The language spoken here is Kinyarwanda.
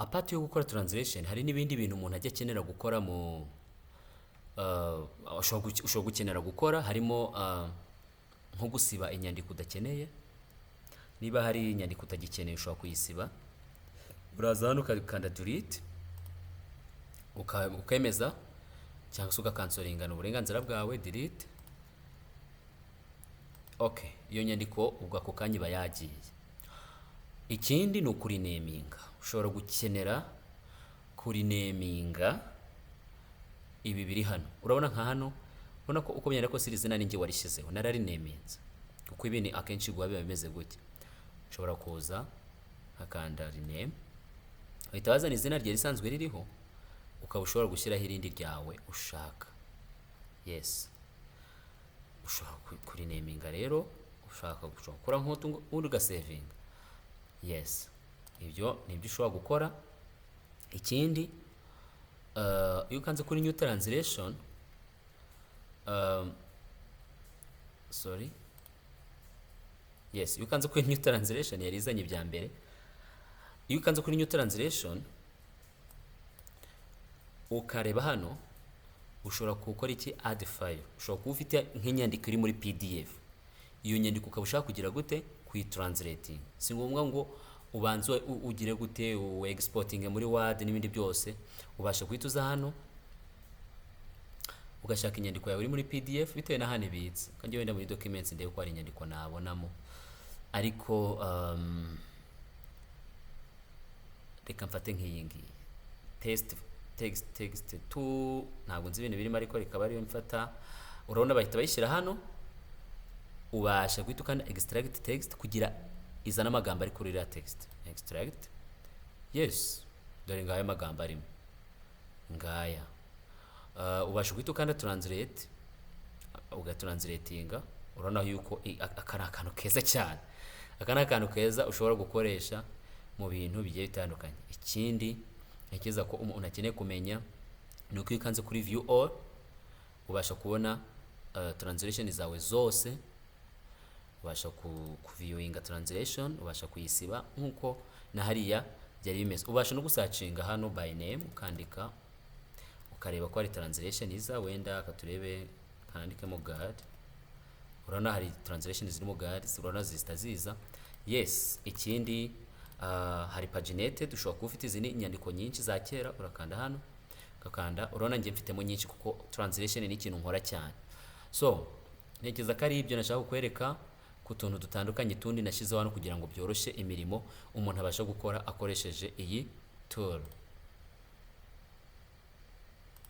Apart yo gukora translation, hari n'ibindi bintu umuntu ajya akenera gukora mu ushobora gukenera gukora, harimo nko gusiba inyandiko udakeneye. Niba hari inyandiko utagikeneye, ushobora kuyisiba. Uraza hano ukakanda delete, ukemeza cyangwa se ugacancelinga, ni uburenganzira bwawe. Delete, okay. Iyo nyandiko ubwo ako kanya iba yagiye. Ikindi ni ukurenaminga. Ushobora gukenera kurenaminga ibi biri hano. Urabona nka hano, ubona ko uko byenda kose iri zina ninjye warishyizeho, nararineminze, kuko ibi ni akenshi guha biba bimeze gutya. Ushobora kuza nkakanda rename, bahita bazana izina rye risanzwe ririho, ukaba ushobora gushyiraho irindi ryawe ushaka. Yes, ushobora kurenaminga rero ushaka, ushobora gukora nk'utu, ubundi ugasavinga. Yes, ibyo ni ibyo ushobora gukora. Ikindi, iyo ukanze kuri new translation, sorry, yes, iyo ukanze kuri new translation, yari izanye ibya mbere. Iyo ukanze kuri new translation ukareba hano, ushobora gukora iki? Add file. Ushobora kuba ufite nk'inyandiko iri muri PDF, iyo nyandiko ukaba ushaka kugira gute? Kuyitranslating. Si ngombwa ngo ubanze ugire gute, u exporting muri Word n'ibindi byose. Ubasha guhita uza hano ugashaka inyandiko yawe iri muri PDF bitewe n'ahantu ibitse. Kandi wenda muri documents ndebe ko hari inyandiko nabonamo, ariko reka mfate nk'iyi ngiyi, test text, text 2. Ntabwo nzi ibintu birimo, ariko rikaba ariyo mfata. Urabona bahita bayishyira hano. Ubasha guhita ukanda extract text kugira izana amagambo ari kuri iriya text. Extract, yes, dore ngaya amagambo arimo ngaya. Ubasha guhita ukanda translate, ugatranslatinga. Urabona yuko aka ari akantu keza cyane, aka ni akantu keza ushobora gukoresha mu bintu bigiye bitandukanye. Ikindi ntekereza ko umuntu akeneye kumenya ni uko iyo ukanze kuri view all, ubasha kubona translation zawe zose. Ubasha kuviewinga translation, ubasha kuyisiba nk'uko na hariya byari bimeze. Ubasha no gusearchinga hano by name, ukandika ukareba ko hari translation iza. Wenda katurebe, handikemo God. Urabona hari translation zirimo God, urabona zihita ziza. Yes, ikindi, hari paginated. Ushobora kuba ufite izindi nyandiko nyinshi za kera, urakanda hano ugakanda. Urabona njye mfitemo nyinshi kuko translation ni ikintu nkora cyane. So ntekereza ko ari ibyo nashaka kukwereka ku tuntu dutandukanye tundi nashyizeho hano kugira ngo byoroshye imirimo umuntu abasha gukora akoresheje iyi tool.